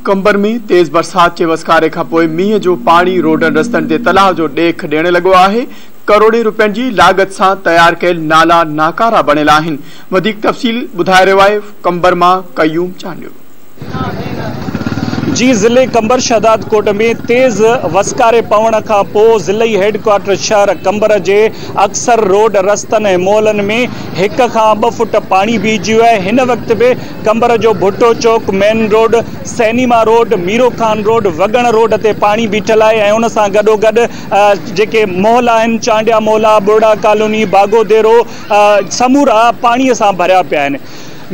قمبر ۾ تيز برسات جي وسڪاري کانپوء مينهن جو پاڻي روڊن رستن تي تلاء جو ڏيک ڏيڻ لڳو آهي، ڪروڙين روپين جي لاڳت سان تيار ڪيل نالا ناڪارا بڻيل آهن، وڌيڪ تفصيل ٻڌائي رهيو آهي قمبر مان قيوم چانڊيو. جي ضلعي قمبر شهدادڪوٽ ۾ تيز وسڪاري پوڻ کان پوء ضلعي هيڊ ڪوارٽر شهر قمبر جي اڪثر روڊ رستن ۽ محلن ۾ هڪ کان ٻه فوٽ پاڻي بيهجي ويو آهي هن وقت به قمبر جو Bhutto Chowk, main road, cinema road, Miro Khan road, Wagan road تي پاڻي بيٺل آهي ۽ ان سان گڏوگڏ جيڪي محلا آهن چانڊيا محلا، ٻرڙا ڪالوني، باگو ديرو سمورا پاڻي سان ڀريا پيا آهن.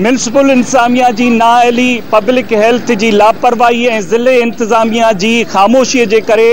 ميونسپل انتظاميا جي نااهلي، پبلڪ هيلٿ جي لاپرواهي ۽ ضلعي انتظاميا جي خاموشي جي ڪري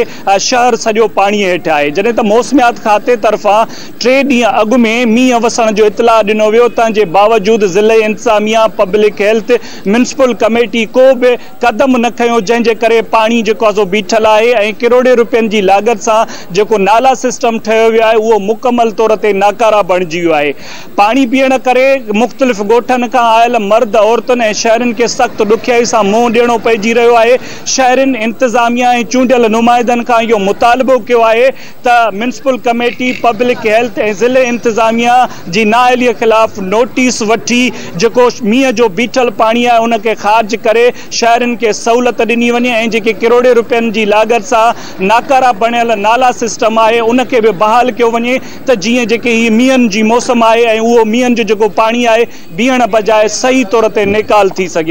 شهر سڄو پاڻي هيٺ آهي جڏهن ته موسميات کاتي طرفان ٽي ڏينهن اڳ ۾ مينهن وسڻ جو اطلاع ڏنو ويو، تنهن جي باوجود ضلعي انتظاميا، پبلڪ هيلٿ، ميونسپل ڪميٽي ڪو به قدم نه کنيو، جنهن جي ڪري پاڻي جيڪو آهي سو بيٺل آهي ۽ ڪروڙين روپين جي لاڳت سان جيڪو نالا سسٽم ٺهيو ويو آهي اهو مڪمل طور تي ناڪاره بڻجي ويو آهي. پاڻي پيئڻ ڪري مختلف ڳوٺن کان آيل مرد، عورتن ۽ شهرين کي سخت ڏکيائي سان منهن ڏيڻو پئجي رهيو آهي، شهرين انتظاميا ۽ چونڊيل نمائندن کان اهو مطالبو ڪيو آهي ته ميونسپل ڪميٽي، پبلڪ هيلٿ ۽ ضلعي انتظاميا جي نااهلي خلاف نوٽيس وٺي جيڪو مينهن جو بيٺل پاڻي آهي ان کي خارج ڪري شهرين کي سهولت ڏني وڃي ۽ جيڪي ڪروڙين روپين جي لاڳت سان ناڪارا بڻيل نالا سسٽم آهي ان کي به بحال ڪيو وڃي ته جيئن جيڪي هي مينهن جي موسم آهي ۽ اهو مينهن جو جيڪو پاڻي آهي بيهڻ بجاء صحيح طور تي نيڪال ٿي سگهي.